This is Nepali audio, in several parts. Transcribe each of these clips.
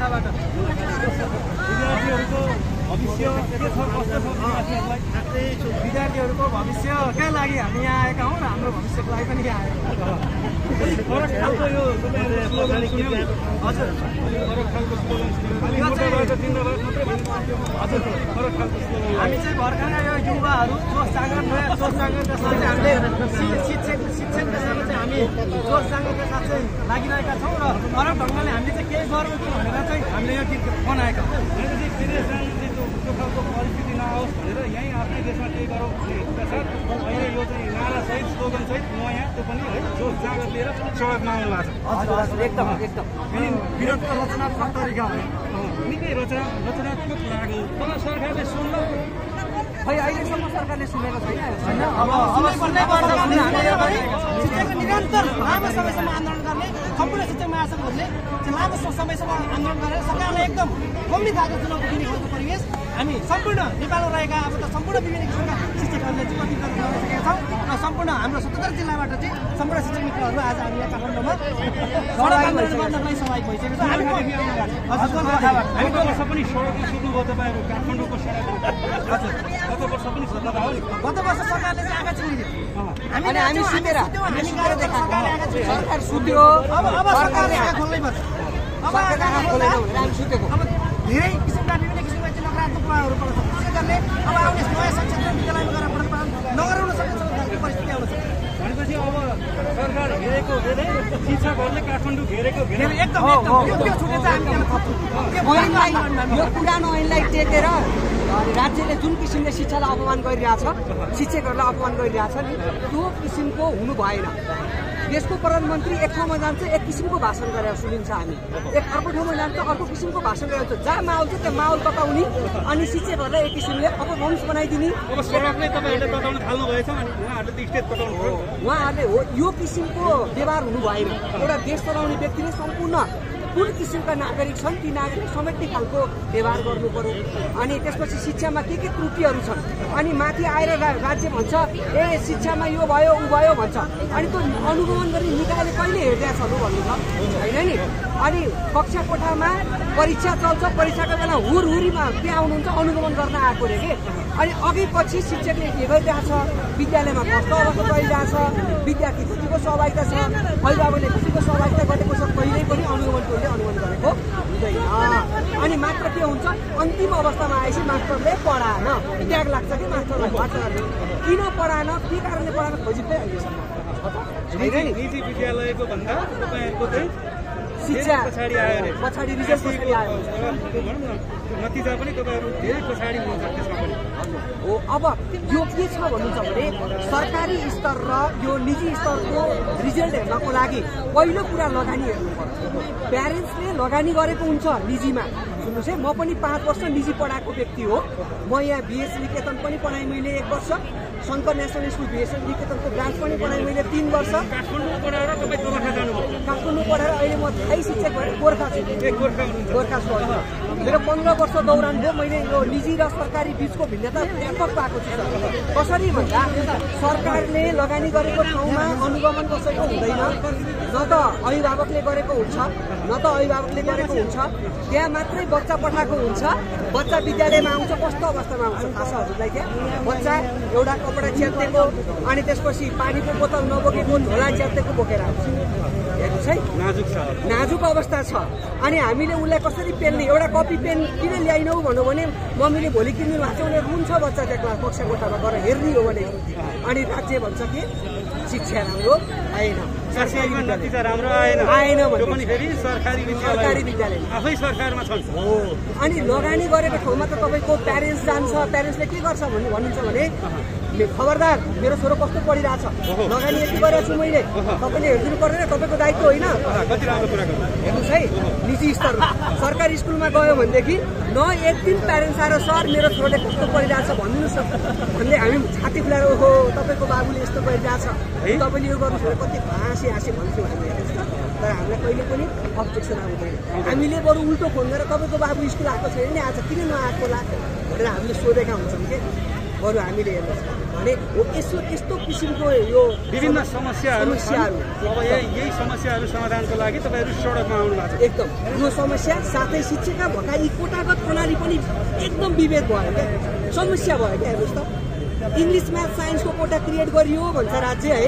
जिल्लाबाट विद्यार्थीहरूको भविष्य के छ कस्तो छ विद्यार्थीहरूको भविष्यका लागि हामी यहाँ आएका हौँ र हाम्रो भविष्यको लागि पनि यहाँ आएका फरक खालको यो स्लोगन सुन्यौँ हजुर फरक खालको स्लोगन सुन्यौँ मुद्दाबाट जिन्दाबाद मात्रै हजुर फरक खालको स्लोगन हामी चाहिँ भर्खरै यो युवाहरू जोस जाँगर नयाँ जोस जाँगरका साथ हामीले शिक्षणका साथ चाहिँ हामी जोस जाँगरका साथ चाहिँ लागिरहेका छौँ र फरक ढङ्गले हामीले चाहिँ केही गरौँ कि भनेर चाहिँ हामीले यो गीत बनाएका हौँ विदेश जानु चाहिँ त्यो खालको परिस्थिति नआओस् भनेर यहीँ आफ्नै देशमा केही गरौँ भन्ने साथ अहिले यो चाहिँ नारासहित स्लोगनसहित नयाँ त्यो पनि है जोस जाँगर लिएर सडकमा आउनु भएको छ हजुर एकदम एकदम विरोधको रचनात्मक तरिका हो निकै रचनात्मक लाग्यो तर सरकारले सुन्नु खै अहिलेसम्म सरकारले सुनेको छैन अब शिक्षाको निरन्तर लामो समयसम्म आन्दोलन गर्ने सम्पूर्ण शिक्षक महासङ्घहरूले लामो समयसम्म आन्दोलन गरेर सरकारलाई एकदम गम्भीर खालको चुनौती दिने खालको परिवेश हामी सम्पूर्ण नेपालमा रहेका अब त सम्पूर्ण विभिन्न किसिमका शिक्षकहरूले चुनौती गर्न सकेका छौँ र सम्पूर्ण हाम्रो 77 जिल्लाबाट चाहिँ सम्पूर्ण शिक्षक मित्रहरू आज हामी यहाँ काठमाडौँमा सडक आन्दोलन गर्नलाई सहभागी भइसकेको छ हामी गत वर्ष पनि सडकमा सुत्नुभयो तपाईँहरू काठमाडौँको सडक हजुर गत वर्ष पनि सुत्नु भयो नि गत वर्ष सरकारले चाहिँ आँखा चिनिदियो हामी सुतेर सरकार सुत्यो अब सरकारले आँखा खोल्नै पर्छ अब आँखा खोलेन भनेर हामी सुतेको अब धेरै किसिमका विभिन्न किसिमका चाहिँ नकारात्मक प्रभावहरू पर्छ त्यसै कारणले अब आउने नयाँ शिक्षक विद्यालयमा गएर पढाउन नगराउन सक्ने परिस्थिति आउँछ भनेपछि अब सरकार घेरेको घेरे शिक्षकहरूले काठमाडौँ घेरेको घेरे एकदम यो छुटे चाहिँ हामी यो पुरानो ऐनलाई टेकेर राज्यले जुन किसिमले शिक्षालाई अपमान गरिरहेछ शिक्षकहरूलाई अपमान गरिरहेछ नि त्यो किसिमको हुनु भएन देशको प्रधानमन्त्री एक ठाउँमा जान्छ एक किसिमको भाषण गरेर सुनिन्छ हामी एक अर्को ठाउँमा जान्छ अर्को किसिमको भाषण गरेर जहाँ माहौल छ त्यो माहौल तताउने अनि शिक्षकहरूलाई एक किसिमले अपभ्रंश बनाइदिने अब सडकले तपाईँहरूले तताउन थाल्नु भएछ अनि उहाँहरूले त स्टेज तताउनु भयो उहाँहरूले हो यो किसिमको व्यवहार हुनु भएन एउटा देश चलाउने व्यक्तिले सम्पूर्ण कुन किसिमका नागरिक छन् ती नागरिक समेट्ने खालको व्यवहार गर्नु पर्यो अनि त्यसपछि शिक्षामा के त्रुटिहरू छन् अनि माथि आएर राज्य भन्छ ए शिक्षामा यो भयो उ भयो भन्छ अनि त्यो अनुगमन गर्ने निकायले कहिले हेर्दै छन् भन्नु छ होइन नि अनि कक्षा कोठामा परीक्षा चल्छ परीक्षाको बेला हुरहुरीमा के आउनुहुन्छ अनुगमन गर्न आएको रे के अनि अघि पछि शिक्षकले के गरिरहेछ विद्यालयमा कस्तो अवस्था चलिरहेछ विद्यार्थी कतिको सहभागिता छ अभिभावकले कतिको सहभागिता गरेको छ कहिल्यै पनि अनुगमन गरेको हुँदैन अनि मात्र के हुन्छ अन्तिम अवस्थामा आएपछि मास्टरले पढाएन त्याग लाग्छ कि मास्टरलाई किन पढाएन के कारणले पढाएन खोजिँदै अहिलेसम्म निजी विद्यालयको भन्दा तपाईँहरूको चाहिँ शिक्षा पछाडि रिजल्ट पछाडि आयो नतिजा पनि तपाईँहरू धेरै पछाडि हुनुहुन्छ त्यसमा पनि हो अब यो के छ भन्नुहुन्छ भने सरकारी स्तर र यो निजी स्तरको रिजल्ट हेर्नको लागि पहिलो कुरा लगानी हेर्नु पर्छ प्यारेन्ट्सले लगानी गरेको हुन्छ निजीमा सुन्नुहोस् है म पनि 5 वर्ष निजी पढाएको व्यक्ति हो म यहाँ बिएस निकेतन पनि पढाएँ मैले 1 वर्ष शङ्कर नेसनल स्कुल बिएस निकेतनको ब्रान्च पनि पढाएँ मैले 3 वर्ष काठमाडौँ पढाएर तपाईँ गोर्खा जानुभयो काठमाडौँ पढाएर अहिले म स्थायी शिक्षक भएर गोर्खा छु गोर्खा छु मेरो 15 वर्ष दौरान हो मैले यो निजी र सरकारी बीचको भिन्नता व्यापक पाएको छु कसरी भन्दा सरकारले लगानी गरेको ठाउँमा अनुगमन कसैको हुँदैन न त अभिभावकले गरेको हुन्छ न त अभिभावकले गरेको हुन्छ त्यहाँ मात्रै बच्चा पठाएको हुन्छ बच्चा विद्यालयमा आउँछ कस्तो अवस्थामा आउँछ थाहा छ हजुरलाई त्यहाँ बच्चा एउटा कपडा च्यातेको अनि त्यसपछि पानीको बोतल नबोकेको झोला च्यातेको बोकेर आउँछ हेर्नुहोस् है नाजुक अवस्था छ अनि हामीले उसलाई कसरी पेल्ने एउटा कपी पेन किन ल्याइनौ भन्यो भने मम्मीले भोलि किन्नु भएको छ उसले रुन्छ बच्चा त्यहाँ कक्षा कोठामा गएर हेर्ने हो भने अनि राज्य भन्छ कि शिक्षा राम्रो आएन नतिजा राम्रो आएन भने फेरि सरकारी विद्यालय आफै सरकारमा छन् अनि लगानी गरेको ठाउँमा त तपाईँको प्यारेन्ट्स जान्छ प्यारेन्ट्सले के गर्छ भन्नुहुन्छ भने खबरदार मेरो छोरो कस्तो पढिरहेछ लगानी यति गरेको छु मैले तपाईँले हेरिदिनु पर्दैन तपाईँको दायित्व होइन हेर्नुहोस् है निजी स्तरमा सरकारी स्कुलमा गयो भनेदेखि न एक दिन प्यारेन्ट्स आएर सर मेरो छोरोले कस्तो पढिरहेछ भनिदिनुहोस् न भन्दै हामी छाती खुलाएर ओहो तपाईँको बाबुले यस्तो गरिरहेछ तपाईँले यो गर्नुहोस् भने कति हाँसी भन्छु हामी तर हामीलाई कहिले पनि अब्जेक्सन आउँदैन हामीले बरु उल्टो फोन गरेर तपाईँको बाबु स्कुल आएको छैन नि आज किन नआएको होला भनेर हामीले सोधेका हुन्छौँ कि बरु हामीले हेर्नुहोस् भने यस्तो किसिमको यो विभिन्न समस्याहरू अब यही समस्याहरू समाधानको लागि तपाईँहरू सडकमा आउनु भएको छ। एकदम यो समस्या साथै शिक्षाका भएका यी कोटागत प्रणाली पनि एकदम विभेद भयो क्या, समस्या भयो क्या। हेर्नुहोस् त इङ्ग्लिस म्याथ साइन्सको कोटा क्रिएट गरियो भन्छ राज्य है,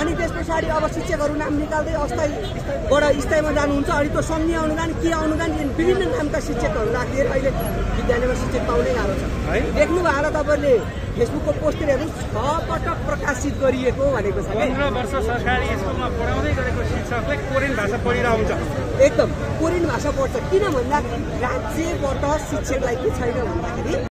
अनि त्यस पछाडि अब शिक्षकहरू नाम निकाल्दै अस्थायीबाट स्थायीमा जानुहुन्छ। अनि त्यो सङ्घीय अनुदान के अनुदान विभिन्न नामका शिक्षकहरू राखिदिएर अहिले विद्यालयमा शिक्षक पाउनै गाह्रो छ। देख्नु भएको तपाईँहरूले फेसबुकको पोस्टतिर हेर्नु 6 पटक प्रकाशित गरिएको भनेको छ। 15 वर्ष सरकारी स्कुलमा पढाउँदै गरेको शिक्षकले कोरियन भाषा पढिरहेको हुन्छ। एकदम कोरियन भाषा पढ्छ। किन भन्दा राज्यबाट शिक्षकलाई के छैन भन्दाखेरि